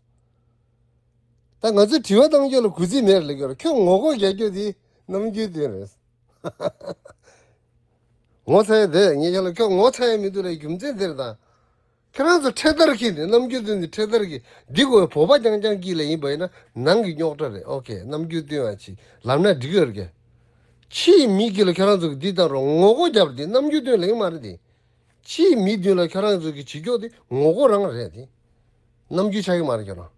ད་ང་ཚོས་དྲི་བ་བཏང་རྒྱུ་ལ་གུས་བརྩི་མེད་རེད་ལབ་ཀྱི་ཡོད་རེད། ཁྱོད་ངོ་རྒོལ་རྒྱག་རྒྱུ་དེ་རྣམ་འགྱུར་སྟོན་རེད། ངོ་ཚ་ཡ་དེ་ངས་ཁྱོད་ལ་ཁྱོད་ངོ་ཚ་ཡ་མི་འདུག་ལབ་རྒྱུ་མཚན་དེ་རེད་ད། ཁྱོད་རང་ཚོ་འཕྲེད་དར་འཁྱེར་ནས་རྣམ་འགྱུར་སྟོན་ནས་འཕྲེད་དར་གྱི་འདི་གོ་བོད་པ་རྐྱང་རྐྱང་གིས་ལ་ཡིན་པ་ཡིན་ན་ནང་གི་རྙོག་དྲ་རེད། ཨོ་ཁེ། རྣམ་འགྱུར་སྟོན་པ་ཅིག་ལབ་ན་འགྲིག་གི་ཡོད་རེད་ཀྱི། ཕྱིའི་མི་གིས་ལ་ཁྱོད་རང་ཚོ་གི་འདི་བཏང་རོགས་ངོ་རྒོལ་རྒྱབ་རེད་དེ་རྣམ་འགྱུར་སྟོན་ལེགས་མ་རེད་དེ། ཕྱིའི་མི་མདུན་ལ་ཁྱོད་རང་ཚོ་གི་བྱེད་ཕྱོགས་དེ་ངོ་རྒོལ་རང་རེད་དེ། རྣམ་འགྱུར་ཆགས་ཀྱི་མ་རེད་ཁྱོད་རང་།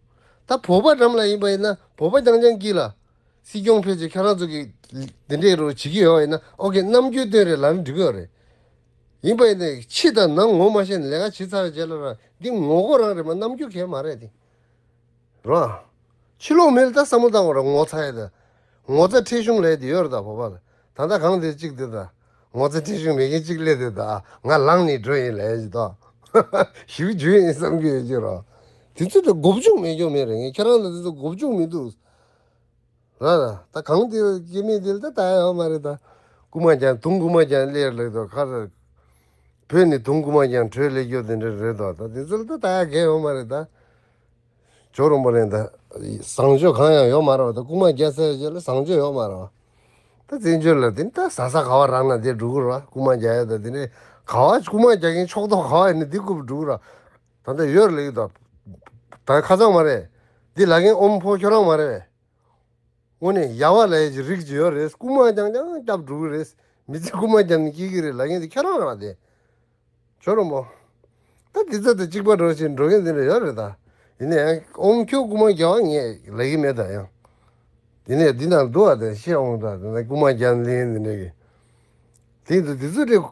ད་བོད་པ་འགྲམ་ལ་ཡིན་པ་ཡིན་ན་བོད་པ་རྐྱང་རྐྱང་གིས་ལ། སྲིད་སྐྱོང་ཕལ་ཆེར་ཁྱོད་རང་ཚོ་གི་འདི་འདྲའི་རོགས་བྱེད་ཀྱི་ཡོད་པ་ཡིན་ན་ཨོ་ཁེ་རྣམ་འགྱུར་སྟོན་རེད་ལབ་ན་འགྲིག་གི་ཡོད་རེད། ཡིན་པ་ཡིན་ནའི་ཕྱི་དང་ནང་ངོ་མ་ཤེས་ནས་ལས་ཀ་བྱེད་ཚར་བའི་རྗེས་ལ་ར་འདི་ངོ་རྒོལ་རང་རེད་མ་རྣམ་འགྱུར་གང་ཡང་མ་རེད་དེ། རོ། ཕྱི་ལོགས་མི་ལ་ད་བསམ་བློ་བཏང་བ་ར་ངོ་ཚ་ཡ་ད། ངོ་ཚ་ཁྲེལ་གཞུང་ལས་དེ་ཡོད་རེད་ད་བོད་པ་ལ། ད་ལྟ་གང་དེ་གཅིག་དེ་ད། ངོ་ཚ་ཁྲེལ་གཞུང་མེད་མཁན་གཅིག་སླེབས་དེ་ད་ང་ལངས་ནས་འགྲོ་ཡིན་ལས་ཀྱི་ད། ཞིབ་འཇུག་ཡིན་བསམ་གྱི་ཡོད་ཀྱི་རོ། དེ་ཚོ་ད་མགོ་མཇུག་མེད་རྒྱུ་མེད་རེད། ངས་ཁྱེད་རང་ལ་དེ་ཚོ་མགོ་མཇུག་མི་འདུག་ར་ད་གང་དེ་སྐྱེ་དམན་དེ་ལ་ད་ད་ཡོད་མ་རེད་ད། རྐུ་མ་རྒྱག་དུང་རྐུ་མ་རྒྱག་སླེབས་ལེགས་དོ་ཁ་ར། བོད་ནས་དུང་རྐུ་མ་རྒྱག་བྲོས་སླེབས་རྒྱུ་དེ་འདྲ་རེད་དོ། ད་དེ་ཚོ་ལ་ད་ད་ཡ་གལ་ཡོད་མ་རེད་ད། ཇོ་རོང་པོ་ལེན་ད། བཟང་སྤྱོད་གང་ཡང་ཡོད་མ་རེད་བ། ད་རྐུ་མ་རྒྱག་ས་ཡོད་ཅེས་ལ་བཟང་སྤྱོད་ཡོད་མ་རེད་བ། ད་བཙན་བྱོལ་ལ་དེ་ནི་ད་ཟ་ས་ག་བ་རག་ན་དེ་འགྲོ་གི་རེད་བ། རྐུ་མ་རྒྱག་ཡ་ད་དེ་ནི་ག་བ་རྐུ་མ་རྒྱག་མཁན་ཕྱོགས་གཏོགས་ག་བ་ཡིན་ན་དེ་རྐུ་འགྲོ་གི་རེད་བ། ད་ལྟ་ཡོད་རེད་ལེགས་ད། ད་ཁ་སང་མ་རེད། འདི་ལབ་མཁན་ཨོམ་ཕོ་ཁྱོད་རང་མ་རེད་བས། དངོས་གནས་ཡ་བ་ལབ་ཡ་ཅིག་རིགས་ཅིག་ཡོད་རེད། རྐུ་མ་རྐྱང་རྐྱང་རྒྱབ་འགྲོ་གི་རེད། མི་ཚེ་རྐུ་མ་རྒྱབ་ནས་སྐྱེལ་གི་རེད་ལབ་མཁན་དེ་ཁྱོད་རང་རེད་བ་དེ། ཇོ་རོང་པོ། ད་འདི་ཚོ་དང་གཅིག་པ་འགྲོ་བཞིན་འགྲོ་མཁན་དེ་འདྲ་ཡོད་རེད་ད། ཡིན་ནའི་ཨོམ་ཁྱོད་རྐུ་མ་རྒྱག་པ་ངས་ལབ་ཀྱི་མེད་ད་ཡང་། དེ་ནས་འདི་ནང་འདུག་བ་དེ་ཤེས་འོང་ད་དེ་ནས་རྐུ་མ་རྒྱག་ལེན་དེ་འདྲ་གི། དེ་ཚོ་དེ་ཚོ་རེད།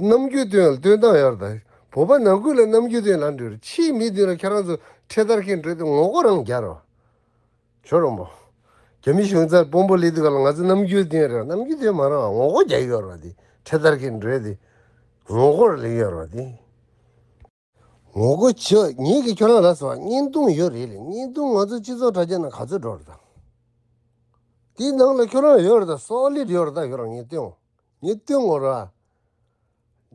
རྣམ་འགྱུར་སྟོན་ལ་སྟོན་སྟངས་ཡོད་རེད་ད། བོད་པ་ནང་ཁུལ་ལ་རྣམ་འགྱུར་སྟོན་ལ་འགྲོ་རེད། ཕྱིའི་མི་དེ་ལ་ཁྱེད་རང་ཚོ་འཕྲེད་དར་འཁྱེར་འགྲོ་དེ་ངོ་རྒོལ་རང་རྒྱག་རོགས། ཇོ་རོང་པོ། རྒྱ་མི་གཞུང་ཚབ་དཔོན་པོ་སླེབས་དུས་ག་ལ་ང་ཚོ་རྣམ་འགྱུར་སྟོན་རེད། རྣམ་འགྱུར་སྟོན་མ་རེད་བ། ངོ་རྒོལ་རྒྱག་གི་ཡོད་རེད་བ། དེ་འཕྲེད་དར་གྱི་འགྲོས་དེ་ངོ་རྒོལ་ལེགས་ཡོད་རེད་བ། དེ་ངོ་རྒོལ་བྱེད་ངེད་ཀྱིས་ཁྱོད་རང་ལ་སོགས་བརྙན་ཐུང་ཡོད་རེད་ལ། བརྙན་ཐུང་ང་ཚོ་སྤྱི་ཚོགས་དྲ་རྒྱ་ནང་ག་ཚོད་འགྲོ་རེད་ད། དེའི་ནང་ལ་ཁྱོད་རང་ཡོད་རེད་ད། སོ་ལིཌ་ཡོད་རེད་ད། ཁྱོད་རང་ངས་སྟོན་ངས་སྟོན་དགོས་རེད་བ།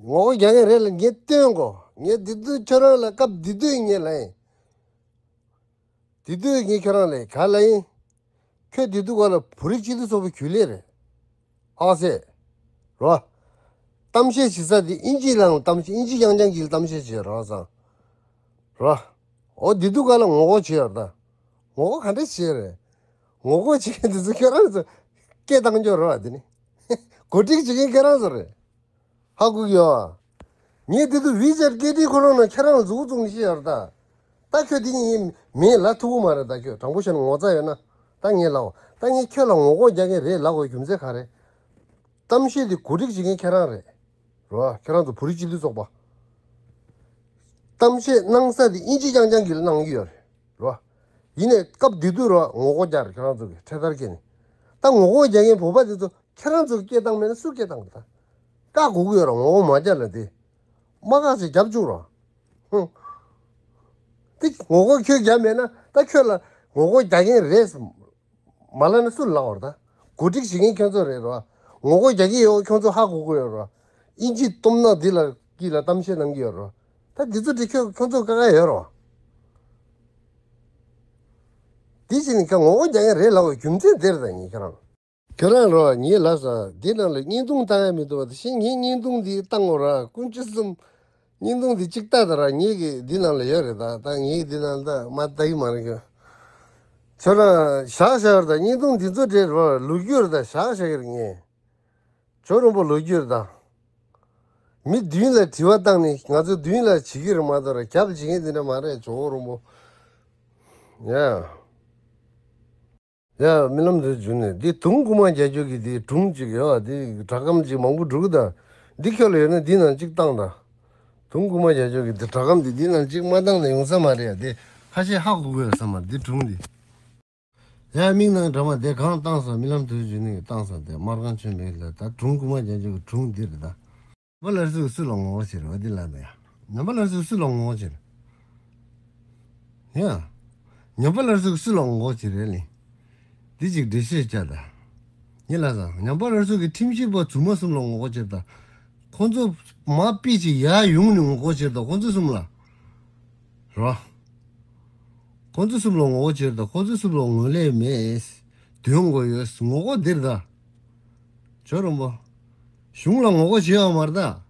ངོ་རྒོལ་རྒྱག་མཁན་རེད་ལ་ངས་སྟོན་དགོས། ངས་དེ་དུས་ཁྱོད་རང་ལ་སྐབས་དེ་དུས་ངས་ལབ་ཡིན། དེ་དུས་ངས་ཁྱོད་རང་ལ་ག་ལབ་ཡིན། ཁྱོད་དེ་དུས་ག་ལ་བོད་རིགས་སྤྱི་མཐུན་ཚོགས་པའི་རྒྱུན་ལས་རེད། ཨ་ཟེ། རོ། གཏམ་བཤད་བྱེད་ས་དེ་ཨིན་ཇི་ལའང་གཏམ་བཤད་ཨིན་ཇི་རྐྱང་རྐྱང་གིས་གཏམ་བཤད་བྱེད་རོགས་སང་། རོ། འོ་དེ་དུས་ག་ལ་ངོ་རྒོལ་བྱེད་ཡོད་ད། ངོ་རྒོལ་ག་འདྲ་བྱེད་རེད། ངོ་རྒོལ་བྱེད་མཁན་དེ་ཚོ་ཁྱོད་རང་ཚོ་སྐད་བཏང་རྒྱུ་རེད་བ་དེ་ནི། གོ་སྒྲིག་བྱེད་མཁན་ཁྱོད་རང་ཚོ་རེད། ཧ་གོ་གི་ཡོད། ངས་དེ་དུས་ཝི་ཅེཊ་སྐད་འཕྲིན་ཁོ་རང་ནང་ཁྱེད་རང་ལ་མཛུབ་བཙུགས་ནས་བཤད་ཡོད་རེད་ད། ད་ཁྱོད་དེ་ཉིད་མིན་ལབ་ཐུབ་ཀྱི་མ་རེད་ད། ཁྱོད་དྲང་པོ་བཤད་ན་ངོ་ཚ་ཡོད་ན་ད་ངས་ལབ་འོ། ད་ངས་ཁྱོད་ལ་ངོ་རྒོལ་རྒྱག་མཁན་རེད་ལབ་དགོས་རྒྱུ་མཚན་ག་རེ། གཏམ་བཤད་དེ་གོ་སྒྲིག་བྱེད་མཁན་ཁྱེད་རང་རེད། རོ། ཁྱེད་རང་ཚོ་བོད་རིགས་སྤྱི་མཐུན་ཚོགས་པ། གཏམ་བཤད་གནང་ས་དེ་ཨིན་ཇི་རྐྱང་རྐྱང་གིས་གནང་གི་ཡོད་རེད། རོ། ཡིན་ནའི་སྐབས་དེ་དུས་རོ་ངོ་རྒོལ་རྒྱག་རེད་ཁྱེད་རང་ཚོ་གིས་འཕྲེད་དར་འཁྱེར་ནས། ད་ངོ་རྒོལ་རྒྱག་མཁན་བོད་པ་དེ་ཚོ་ཁྱེད་རང་ཚོ་གིས་སྐད་བཏང་མེད་ན་སུས་སྐད་བཏང་རེད་ད། བཀག་དགོས་ཀྱི་ཡོད་ར། ངོ་རྒོལ་མ་རྒྱག་ལ་དེ། མ་བཀག་ཚེ་རྒྱབ་བཅུག་རོགས། ཧུང་། དེ་ངོ་རྒོལ་ཁྱོད་རྒྱབ་མེད་ན་ད་ཁྱོད་ལ་ངོ་རྒོལ་རྒྱག་མཁན་རེད་མ་ལབ་ན་སུ་ལབ་པ་རེད་ད། གོ་སྒྲིག་བྱེད་མཁན་ཁྱོད་ཚོ་རེད་རོ། ངོ་རྒོལ་རྒྱག་གི་ཡོད་ཁྱོད་ཚོ་ཧ་གོ་གི་ཡོད་རོ། དབྱིན་ཇིའི་སྟོབས་ནག་འདི་ལ་གི་ལ་གཏམ་བཤད་གནང་གི་ཡོད་རོ། ད་འདི་ཚོ་འདི་ཁྱོད་ཁྱོད་ཚོ་དཀའ་ཁག་ཡོད་རོ། འདི་བྱས་ནས་ཁྱོད་ངོ་རྒོལ་རྒྱག་མཁན་རེད་ལབ་པའི་རྒྱུ་མཚན་འདིར་ད་ཡིན་ཁྱོད་རང་། ཁྱོད་རང་རོ་ངའི་ལབ་ས་འདི་ནང་ལ་བརྙན་ཐུང་བཏང་ཡ་མི་འདུག་བ། དེ་བཞིན་ངའི་བརྙན་ཐུང་འདི་བཏང་ངོ་ར་དཀོན་མཆོག་གསུམ། བརྙན་ཐུང་འདི་གཅིག་ལྟ་ད་ར་ངེད་ཀྱི་འདི་ནང་ལ་ཡོད་རེད་ད། ད་ངེད་ཀྱི་འདི་ནང་ལ་ད་མ་ལྟ་གི་མ་རེད་ཁྱོད། ཁྱོད་རང་བཞག་བཞག་རེད་ད། བརྙན་ཐུང་འདི་ཚོ་འདྲེ་རོ་ལོ་རྒྱུས་རེད་ད། བཞག་བཞག་གི་རེད་ངས། ཇོ་རིན་པོ་ལོ་རྒྱུས་རེད་ད། མི་མདུན་ལ་དྲི་བ་བཏང་ནས་ང་ཚོ་མདུན་ལ་བྱེད་ཀྱི་རེད་མ་གཏོགས་ར་རྒྱབ་བྱེད་མཁན་འདི་འདྲ་མ་རེད་ཇོ་རིན་པོ། ཡ། ཡ་རྨི་ལམ་དུ་འཇུ་ནས་འདི་དུང་རྐུ་མ་རྒྱག་རྒྱུ་གི་འདི་སྒྲུང་གཅིག་ཡོད་འདི་སྒྲ་སྒམ་གཅིག་མང་པོ་འགྲོ་གི་ད། འདི་ཁྱོད་ལ་ཡོད་ན་འདི་ནང་གཅིག་བཏང་ད། དུང་རྐུ་མ་རྒྱག་རྒྱུ་གི་འདི་སྒྲ་སྒམ་འདི་འདི་ནང་གཅིག་མ་བཏང་ན་ཡོང་ས་མ་རེད་ཡ། འདི་ཁ་ཤས་ཧ་གོ་གི་ཡོད་ས་མ་རེད་འདི་སྒྲུང་འདི། ཡ་མིག་ནང་འདྲ་མ་དེ་གང་བཏང་ས་རྨི་ལམ་དུ་འཇུ་ནས་བཏང་ས་དེ་དམར་ཁང་ཆེན་པོའི་ལ་ད་དུང་རྐུ་མ་རྒྱག་རྒྱུ་གི་སྒྲུང་འདི་རེད་ད། ཉམས་པ་སླར་གསོ་སུ་ལ་ངོ་རྒོལ་བྱེད་རེད་བ་འདི་ལ་ད་ཡ། ཉམས་པ་སླར་གསོ་སུ་ལ་ངོ་རྒོལ་བྱེད་རེད། ཡ། ཉམས་པ་སླར་གསོ་སུ་ལ་ངོ་རྒོལ་བྱེད་རེད་ལེ། འདི་ཅིག་འགྲེལ་བཤད་བྱ་ད། ངས་ལབ་ས་ཉམས་པ་སླར་གསོ་གི་ཁྲིམས་ཞིབ་པ་རྫུན་མ་གསུམ་ལ་ངོ་རྒོལ་བྱེད་ད། ཁོ་ཚོ་མ་ཕྱི་ནས་ཡར་ཡོང་ནས་ངོ་རྒོལ་བྱེད་ད་ཁོ་ཚོ་གསུམ་ལ། རོ། ཁོ་ཚོ་གསུམ་ལ་ངོ་རྒོལ་བྱེད་ད་ཁོ་ཚོ་གསུམ་ལ་ངོས་ལེན་མེད། དོན་གོ་ཡོད་ངོ་རྒོལ་འདིར་ད། ཇོ་རིན་པོ། གཞུང་ལ་ངོ་རྒོལ་བྱེད་ཡོད་མ་རེད་ད།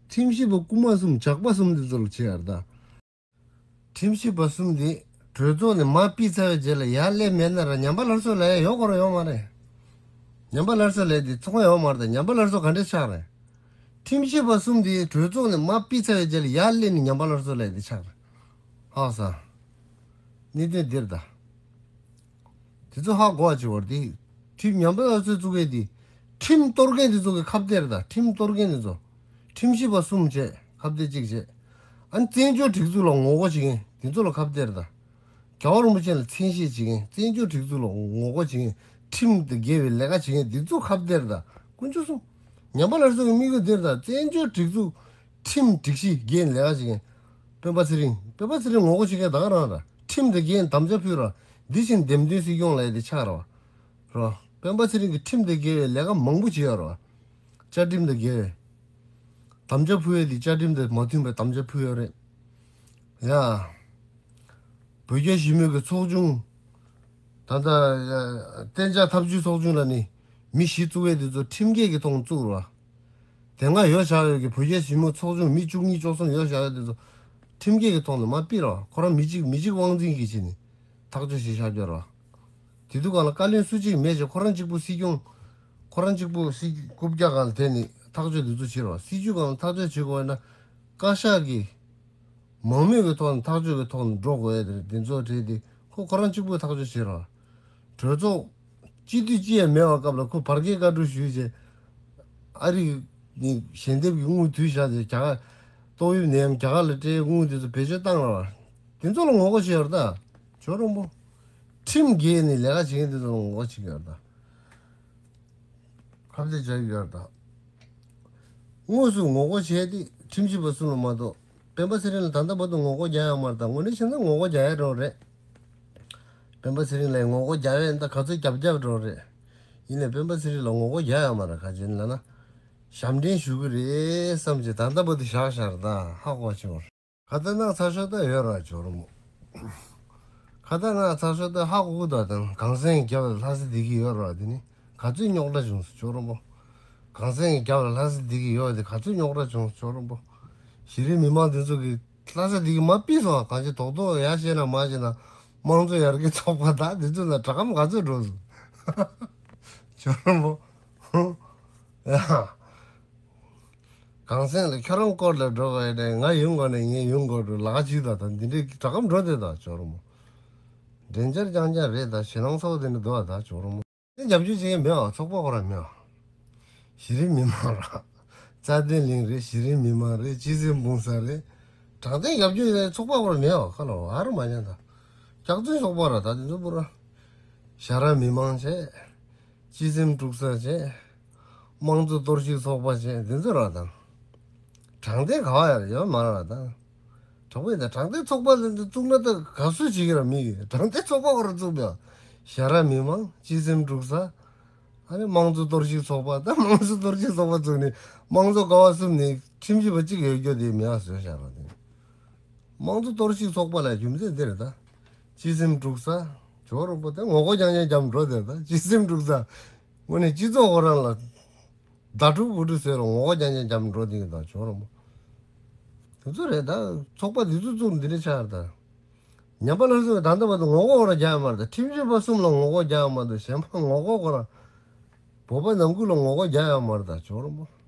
ཁྲིམས་ཞིབ་པ་རྐུ་མ་གསུམ་ཇག་པ་གསུམ་འདི་ཚོ་ལ་བྱེད་ཡ་རེད་ད། ཁྲིམས་ཞིབ་པ་གསུམ་འདི་གྲོས་ཚོགས་ནས་མར་ཕུད་ཚར་བའི་རྗེས་ལ་ཡར་སླེབས་མེད་ན་ར་ཉམས་པ་སླར་གསོ་ལ་ཡ་ཡོང་དགོས་ར་ཡོད་མ་རེད། ཉམས་པ་སླར་གསོ་ལས་འདི་ཚོགས་ཡོད་མ་རེད་ད་ཉམས་པ་སླར་གསོ་ག་འདྲས་ཆགས་རེད། ཁྲིམས་ཞིབ་པ་གསུམ་འདི་གྲོས་ཚོགས་ནས་མར་ཕུད་ཚར་བའི་རྗེས་ལ་ཡར་སླེབས་ནས་ཉམས་པ་སླར་གསོ་ལས་འདི་ཆགས་རེད། ཧ་གོ་ས། གནད་དོན་འདིར་ད། དེ་ཚོ་ཧ་གོ་བ་བྱེད་བར་དེ། ཁྲིམས་ཉམས་པ་སླར་གསོའི་བཙུགས་པའི་དེ། ཁྲིམས་གཏོར་མཁན་དེ་ཚོ་གི་ཁ་གཏད་རེད་ད། ཁྲིམས་གཏོར་མཁན་དེ་ཚོ། ཁྲིམས་ཞིབ་པ་གསུམ་བྱས་ཁ་གཏད་གཅིག་བྱས། ཨ་ནི་བཙན་བྱོལ་སྒྲིག་འཛུགས་ལ་ངོ་རྒོལ་བྱེད་མཁན་དེ་ཚོ་ལ་ཁ་གཏད་རེད་ད། རྒྱལ་བ་རིན་པོ་ཆེ་ལ་མཚན་ཤས་བྱེད་མཁན་བཙན་བྱོལ་སྒྲིག་འཛུགས་ལ་ངོ་རྒོལ་བྱེད་མཁན་ཁྲིམས་དང་འགལ་བའི་ལས་ཀ་བྱེད་མཁན་དེ་ཚོ་ཁ་གཏད་རེད་ད། དཀོན་མཆོག་གསུམ། ཉམས་པ་སླར་གསོ་གི་དམིགས་ཡུལ་དེ་རེད་ད། བཙན་བྱོལ་སྒྲིག་འཛུགས་ཁྲིམས་སྒྲིག་གཞི་འགལ་ལས་ཀ་བྱེད་མཁན། སྤེན་པ་ཚེ་རིང་། སྤེན་པ་ཚེ་རིང་ངོ་རྒོལ་བྱེད་མཁན་ད་ག་རང་ར། ཁྲིམས་དང་འགལ་དམ་བཅའ་ཕུལ་ར། འདི་བཞིན་འདེམས་ཐོན་སྲིད་སྐྱོང་ལ་ཡ་དེ་ཆགས་ར་བ། ར། སྤེན་པ་ཚེ་རིང་གི་ཁྲིམས་དང་འགལ་བའི་ལས་ཀ་མང་པོ་བྱེད་ཡ་ར་བ། བཅའ་ཁྲིམས་དང་འགལ་བའི། དམ་བཅའ་ཕུལ་ཡ་དེ་བཅའ་ཁྲིམས་དང་མ་མཐུན་པའི་དམ་བཅའ་ཕུལ་ཡ་རེད། ཡ། བོད་རྒྱ་ཞི་མོལ་གྱི་ཚོགས་ཆུང་། ད་ལྟ་གཏན་འཇགས་ཐབས་ཇུས་ཚོགས་ཆུང་ལ་ནི་མི་བཞི་བཙུགས་ཡས་དེ་ཚོ་ཁྲིམས་འགལ་གྱི་ཐོག་ནས་བཙུགས་རོགས། དེ་སྔ་ཡོད་བཞག་ཡོད་ཀྱི་བོད་རྒྱ་ཞི་མོལ་ཚོགས་ཆུང་མི་བཅུ་གཉིས་བཅུ་གསུམ་ཡོད་བཞག་ཡོད་དེ་ཚོ་ཁྲིམས་འགལ་གྱི་ཐོག་ནས་མར་ཕུད་རོགས། ཁོ་རང་མི་གཅིག་མི་གཅིག་དབང་འཛིན་གྱིས་བྱས་ནས་ཐག་གཅོད་བྱས་བཞག་རྒྱུ་རོགས། དེ་དུས་སྒང་ལ་བཀའ་བློན་སུ་གཅིག་མེད་ཅེས་ཁོ་རང་གཅིག་པུ་སྲིད་སྐྱོང་། ཁོ་རང་གཅིག་པུ་སྲིད་རྐུབ་བཀྱག་སྒང་ལ་བསྡད་ནས་ཐག་གཅོད་དེ་ཚོ་བྱེད་རོགས། སྲིད་ཇུས་སྒང་ལ་ཐག་གཅོད་བྱེད་དགོས་ན་བཀའ་ཤག་གིས། མང་མོས་ཀྱི་ཐོག་ནས་ཐག་གཅོད་ཀྱི་ཐོག་ནས་འགྲོ་དགོས་ཡ་དེ་རེད། དེ་ཚོ་གྲས་དེ་ཁོ་ཁོ་རང་གཅིག་པུས་ཐག་གཅོད་བྱེད་རོགས། གྲོས་ཚོགས་སྤྱི་འཐུས་གཅིག་ཡང་མེད་པའི་སྐབས་ལ་ཁོ་བར་བརྒལ་བཀའ་འཁྲོལ་ཞུས་རྗེས་ཨ་རི་ནས་ཞལ་འདེབས་ཀྱི་དངུལ་བསྡུས་བཞག་རྗེས་རྒྱ་གར་ཏོག་དབྱིབས་ནད་ཡམས་རྒྱ་གར་ལ་སྤྲད་དངུལ་དེ་ཚོ་བེད་སྤྱོད་བཏང་རོགས། དེ་ཚོ་ལ་ངོ་རྒོལ་བྱེད་ཡོད་རེད་ད། ཇོ་རིན་པོ། ཁྲིམས་འགལ་ནས་ལས་ཀ་བྱེད་མཁན་དེ་ཚོ་ལ་ངོ་རྒོལ་བྱེད་ཀྱི་ཡོད་རེད་ད། ཁ་གཏད་བཅག་གི་ཡོད་རེད་ད། དངོས་སུ་ངོ་རྒོལ་བྱས་ཏེ་ཁྲིམས་ཞིབ་པ་གསུམ་ལ་མ་གཏོགས་སྤེན་པ་ཚེ་རིང་ལ་ད་ལྟ་བར་དུ་ངོ་རྒོལ་རྒྱག་ཡོད་མ་རེད་ད། དངོས་གནས་བྱས་ན་ངོ་རྒོལ་རྒྱག་ཡ་འགྲོ་རེད། སྤེན་པ་ཚེ་རིང་ལ་ངོ་རྒོལ་རྒྱག་ཡ་ད་ག་ཚོད་རྒྱབ་རྒྱབ་འགྲོ་རེད། ཡིན་ནའི་སྤེན་པ་ཚེ་རིང་ལ་ངོ་རྒོལ་རྒྱག་ཡོད་མ་རེད། ག་ཅི་ཡིན་ལབ་ན། ཞབས་འདྲེན་ཞུ་གི་རེད་བསམ་བྱས་ད་ལྟ་བར་དུ་བཞག་བཞག་རེད་ད། ཧ་གོ་བྱུང་། ཁ་ཏ་ནག་ཚ་ཤོག་ད་ཡོད་ར་ཇོ་རིན་པོ། ཁ་ཏ་ནག་ཚ་ཤོག་ད་ཧ་གོ་གི་འདུག་དང་གངས་སེང་གི་རྒྱབ་ལ་ལྷ་ས་བསྡད་ཀྱི་ཡོད་ར། དེ་ནི་ག་ཚོད་རྙོག་དྲ་བྱུང་སོང་ཇོ་རིན་པོ། གངས་སེང་གི་རྒྱབ་ལ་ལྷ་ས་བསྡད་ཀྱི་ཡོད་དེ་ག་ཚོད་རྙོག་དྲ་བྱུང་སོང་ཇོ་རིན་པོ། གཞི་རིམ་མི་མང་དེ་ཚོ་གི་ལྷ་ས་བསྡད་ཀྱི་མ་ཕུད་སོང་། གང་ཅི་རྡོག་རྡོག་ཡར་བཤད་ན་མར་བཤད་ན་དམངས་གཙོ་ཡར་རྒྱས་ཚོགས་པ་ད་དེ་ཚོ་ལ་དྲ་སྒམ་ག་ཚོད་འགྲོ་སོང་ཇོ་རིན་པོ། ཡ། གངས་སེང་ལ་ཁྱོད་རང་སྐོར་ལ་འགྲོ་བ་ཡིན་ནའི་ང་ཡོང་དགོས་ནས་ངས་ཡོང་དགོས་འགྲོ་ལག་ཅིག་དང་དང་འདི་འདྲའི་དྲ་སྒམ་འགྲོ་དེ་དང་ཇོ་རིན་པོ། འདྲེན་འཆར་རྐྱང་རྐྱང་རེད་ད་ཞེད་སྣང་ཚོགས་དེ་འདྲ་འདུག་ཨ་ད་ཇོ་རིན་པོ། དེ་རྒྱབ་སྐྱོར་བྱེད་མཁན་མེད་ཨ་ཚོགས་པ་ཁོ་རང་མེད་ཨ། གཞི་རིམ་མི་མང་ར། རྩ་དོན་གླིང་རེད། གཞི་རིམ་མི་མང་རེད། སྤྱི་སེམས་སྤུངས་ས་རེད། དྲང་བདེན་རྒྱབ་སྐྱོར་ཡིན་ན་ཚོགས་པ་ཁོ་རང་མེད་ཨ་ཁ་ལོ་ཨ་རུ་མ་ཉན་ད། སྐྱག་རྫུན་ཚོགས་པ་ར་ད་དེ་ཚོ་པུ་ར། ཞྭ་ར་མི་མང་བྱས། སྤྱི་སེམས་དཀྲུག་ས་བྱས། དམངས་གཙོ་གཏོར་བཤིག་ཚོགས་པ་བྱས་འདི་ཚོ་ར་དང་། དྲང་བདེན་ག་བ་ཡར་ཡོད་མ་ར་དང་། དྲང་བདེན་དང་དྲང་བདེན་ཚོགས་པ་ལ་འདི་བཙུགས་ན་ད་ག་སུ་བྱེད་ཀྱི་ར་མི་གི་དྲང་བདེན་ཚོགས་པ་ཁོ་ར་བཙུགས་པ། ཞྭ་ར་མི་མང་སྤྱི་སེམས་དཀྲུག་ས། ཨ་ནི་དམངས་གཙོ་གཏོར་བཤིག་ཚོགས་པ། ད་དམངས་གཙོ་གཏོར་བཤིག་ཚོགས་པ་བཙུགས་ནས་དམངས་གཙོ་ཀ་བ་གསུམ་ནས་ཁྲིམས་ཞིབ་པ་གཅིག་ཡོད་རྒྱུ་དེ་མེད་པ་བཟོས་བཞག་རོགས་དེ། དམངས་གཙོ་གཏོར་བཤིག་ཚོགས་པ་ལ་རྒྱུ་མཚན་འདི་རེད་ད། སྤྱི་སེམས་དཀྲུག་ས། ཇོ་རོང་པོ་དེ་ངོ་རྒོལ་རྐྱང་རྐྱང་རྒྱབ་འགྲོ་དེ་ད་སྤྱི་སེམས་དཀྲུག་ས། དངོས་གནས་སྤྱི་ཚོགས་ཁོ་རང་ལ་ད་ཕྲུག་བུ་ཕྲུག་ཟེར་རོགས་ངོ་རྒོལ་རྐྱང་རྐྱང་རྒྱབ་འགྲོ་དེ་ད་ཇོ་རོང་པོ། དེ་ཚོ་རེད་ད། ཚོགས་པ་དེ་ཚོ་བཙུགས་འདི་འདྲ་ཆགས་རེད་ད། ཉམས་པ་སླར་གསོ་ད་ལྟ་བར་དུ་ངོ་རྒོལ་ཁོ་རང་རྒྱག་ཡོད་མ་རེད་ད། ཁྲིམས་ཞིབ་པ་གསུམ་ལ་ངོ་རྒོལ་རྒྱག་ཡོད་མ་གཏོགས་གཞན་པ་ངོ་རྒོལ་ཁོ་རང་། བོད་པ་ནང་ཁུལ་ལ་ངོ་རྒོལ་རྒྱག་ཡོད་མ་རེད་ད་ཇོ་རོང་པོ།